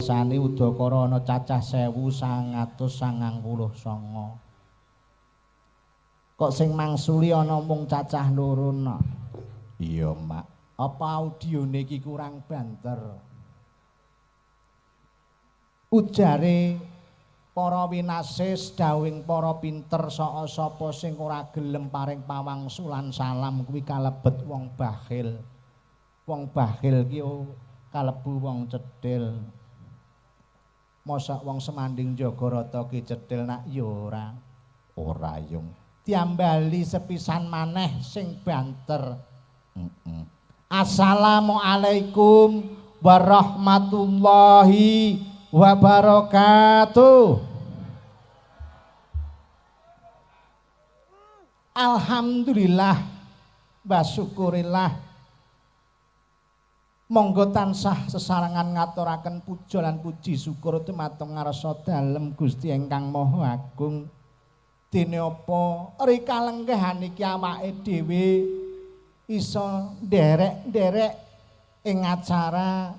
Sani udakara ana cacah 1999. Kok sing mangsuli ana mung cacah loro nok? Iya, Mak. Apa audione iki kurang banter? Ujare para winasis dawing para pinter saka sapa sing ora gelem paring pawangsulan salam kuwi kalebet wong bakhil. Wong bakhil ki kalebu wong cethil. Mosok wong Semanding Jagarata ki cethil nak ya ora. Ora yung. Diambali sepisan maneh sing banter. Assalamualaikum warahmatullahi wabarakatuh. Alhamdulillah wa syukurillah. Monggo tansah sesarengan ngaturaken puja lan puji syukur dumateng ngarsa dalem Gusti ingkang Maha Agung. Dene apa rika lenggahan iki awake dhewe iso nderek-nderek ing acara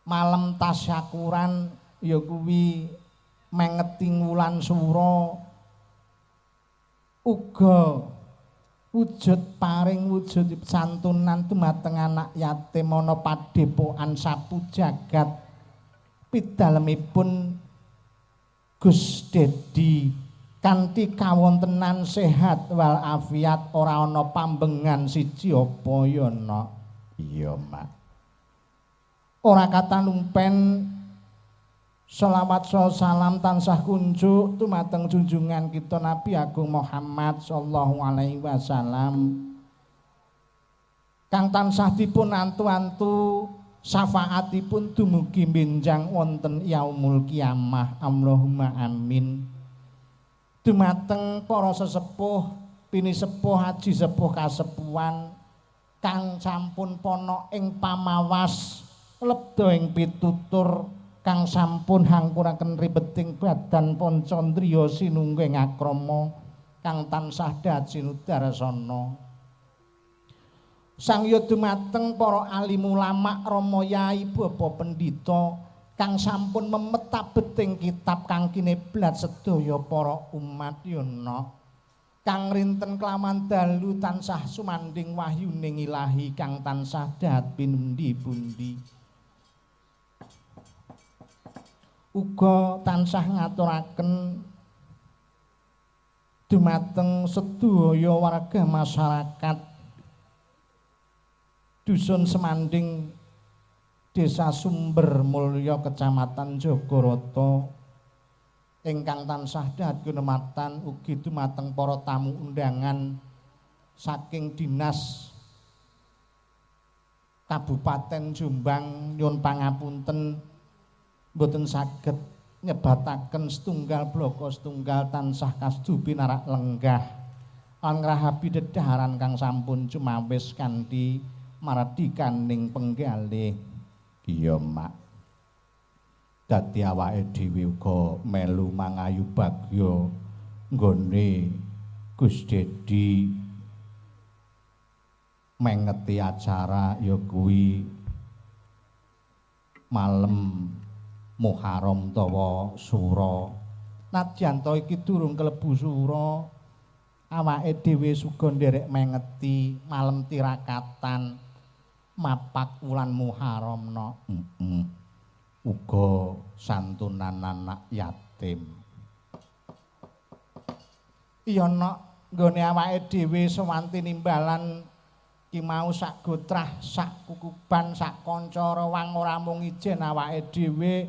malam tasyakuran ya kuwi mengeti wulan sura uga wujud paring wujud santunan dumateng anak yatim ana padepokan sapu jagat pidalemipun Gus Dedi kanthi kawontenan sehat wal afiat ora ana pambengan siji apa ya nok? Iya, Mak. Ora katanumpen selawat salam tansah kunjuk dumateng junjungan kita Nabi Agung Muhammad sallallahu alaihi wasallam kang tansah dipun antu-antu syafaatipun dumugi benjang wonten yaumul kiamah. Allahumma amin. Dumateng para sesepuh, pinisepuh, haji sepuh kasepuhan kang sampun pana ing pamawas lebda ing pitutur kang sampun hangkuraken ribeting badan pancandriya sinungga ing akrama kang tansah dat sinudarsana. Sangya dumateng para alim ulama, rama yai, bapa pendhita kang sampun memet abeting kitab kang kineblat sedaya para umat ya nok. Kang rinten kelawan dalu tansah sumandhing wahyuning ilahi kang tansah dahat pinundi-pundi. Uga tansah ngaturaken dumateng sedaya warga masyarakat Dusun Semanding, Desa Sumber Mulya, Kecamatan Jagarato ingkang tansah dahat gunematan ugi dumateng para tamu undangan saking Dinas Kabupaten Jombang nyuwun pangapunten mboten saged nyebataken setunggal blaka setunggal tansah kasdu pinarak lenggah lan ngrahabi dedaharan kang sampun cumawis kanthi maradikaning penggalih. Iya, Mak. Dadi awake dhewe uga melu mangayu bagya nggone Gus Dedi mengeti acara ya kuwi malem Muharram tawa Sura. Nadyan to iki durung kelebu sura, awake dhewe suga nderek mengeti malem tirakatan mapak wulan Muharram no. Uga santunan anak yatim. Iya nok, nggone awake dhewe sewanti nimbalan ki mau sak gotrah, sak kukuban, sak kanca rewang ora mung ijen awake dhewe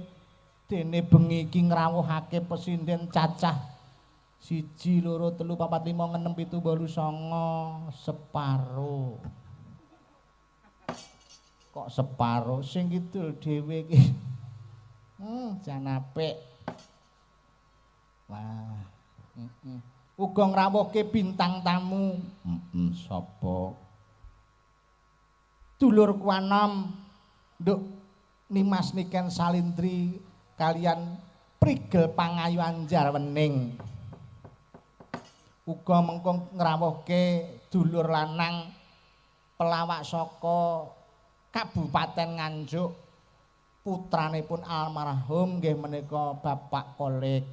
dene bengi iki ngrawuhake pesinden cacah 1 2 3 4 5 6 7 8 9 separo. Kok separo sing kidul dhewe iki. Jan apik. Wah, Uga ngrawuhke bintang tamu. Sapa? Dulur kuanom Nduk Nimas Niken Salindri kalian Prigel Pangayu Anjar Wening. Uga mengko ngrawuhke dulur lanang pelawak saka Kabupaten Nganjuk Putranipun almarhum nggih menika Bapak Kolik.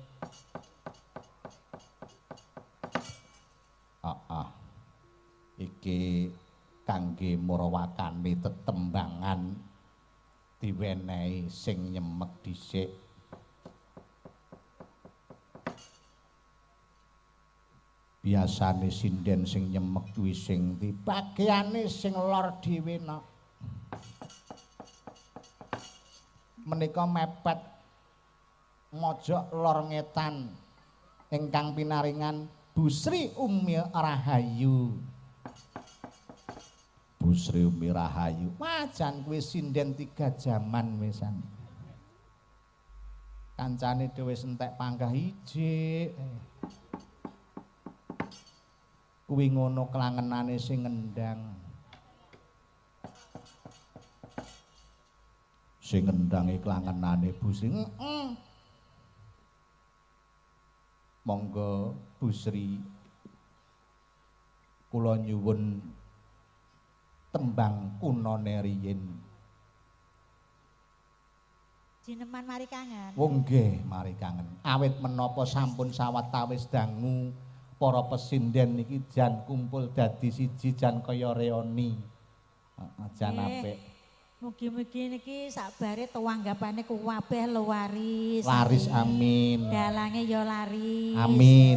Heeh. Iki kangge murawakane tetembangan diwenehi sing nyemek dhisik. Biasane sinden sing nyemek kuwi sing dibagiane sing lor dhewe nok. Menika mepet mojok lor ngetan ingkang pinaringan Bu Sri Umi Rahayu. Bu Sri Umi Rahayu. Wah, jan kuwi sinden 3 jaman wisan. Kancane dhewe entek panggah ijik. Kuwi ngono klangenane sing ngendang. Sing ngendange klangenane Bu Sri. Heeh. Monggo Bu Sri, kula nyuwun tembang kunane riyin. Jineman mari kangen. Oh nggih, mari kangen. Awit menapa sampun sawetawis dangu para pesinden niki jan kumpul dadi siji jan kaya reoni. Heeh, jan apik. Mugi-mugi niki sakbare tuwanggapane kuwabeh laris. Laris amin. Dalange ya laris. Amin.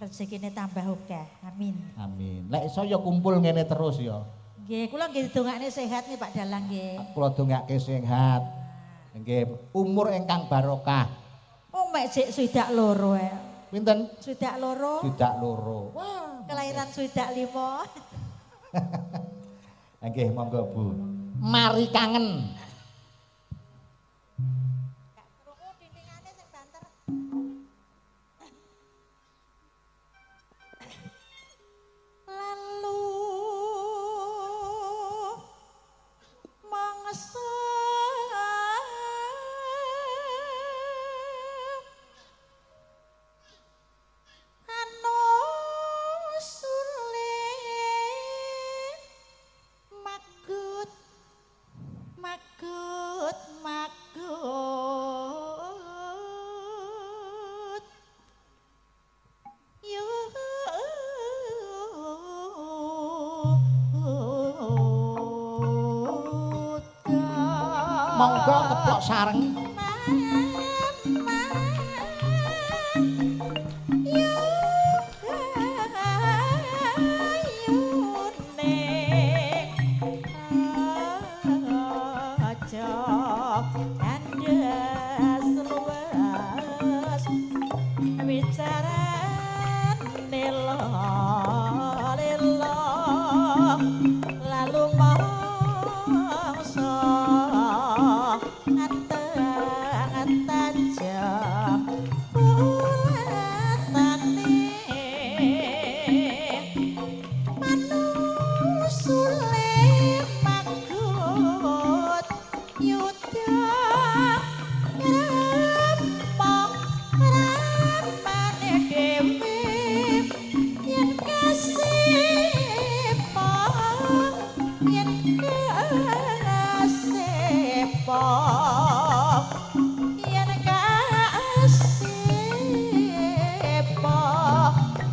Rezekine tambah akeh. Amin. Amin. Lek iso ya kumpul ngene terus ya. Nggih, kula nggih dongakne sehat nih Pak Dalang nggih. Kula dongake sehat. Nggih, umur ingkang barokah. Oh mek sik 62 ae. Pinten? 62. 62. Wah, kelahiran 65. Nggih, monggo Bu. Mari kangen. Lalu mangsa anu sule magut magut magut yuda. Monggo keplok sareng. Lalu mangsa anteng bulatane manusule magut yuda rampok ramane dhewe yen kasepo yen kasepo yen kasepo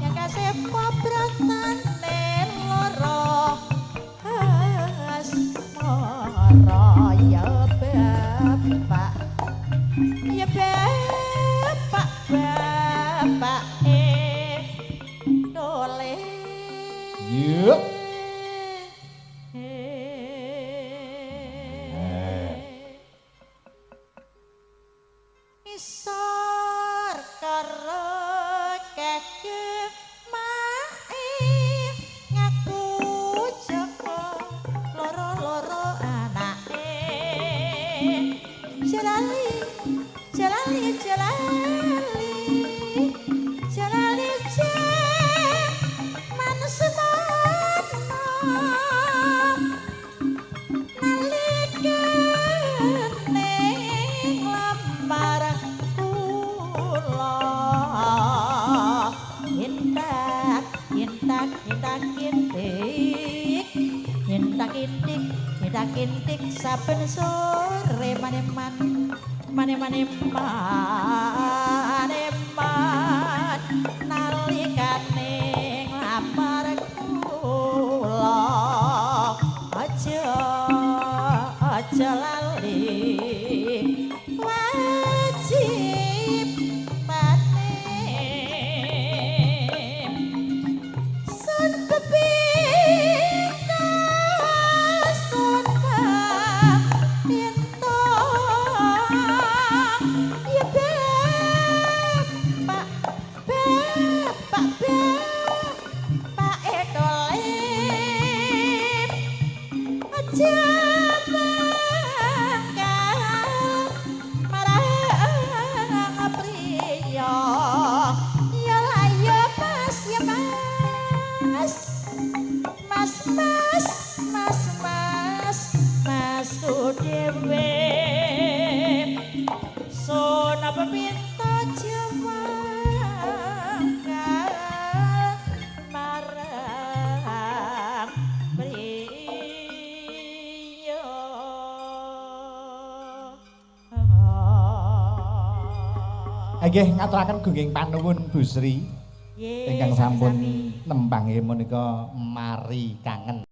yen kasepo bratane loro asmara ya bapak ya bapak bapak dole. Yuk. Isor karo keke mae ngaku joko loro-loro anake jalali jalali jalali jalali jaman semono nalikane nglamar kula intak intak intak intik intak intik intak intik saben sore mane-mane. Mane mane mane man nalikane nglamar kula, aja aja lali wajib pane. Sun pepinta, sun pepinta, ya bapak bapak bapak etolip, aja mangkal marang priya. Ya lah ya mas, ya mas, mas mas mas mas masku dhewe. Sun pepinta jemangkal marang priya. Nggih, ngaturaken gunging panuwun, Bu Sri, Nggih, ingkang sampun sami-sami. nembang menika Mari Kangen.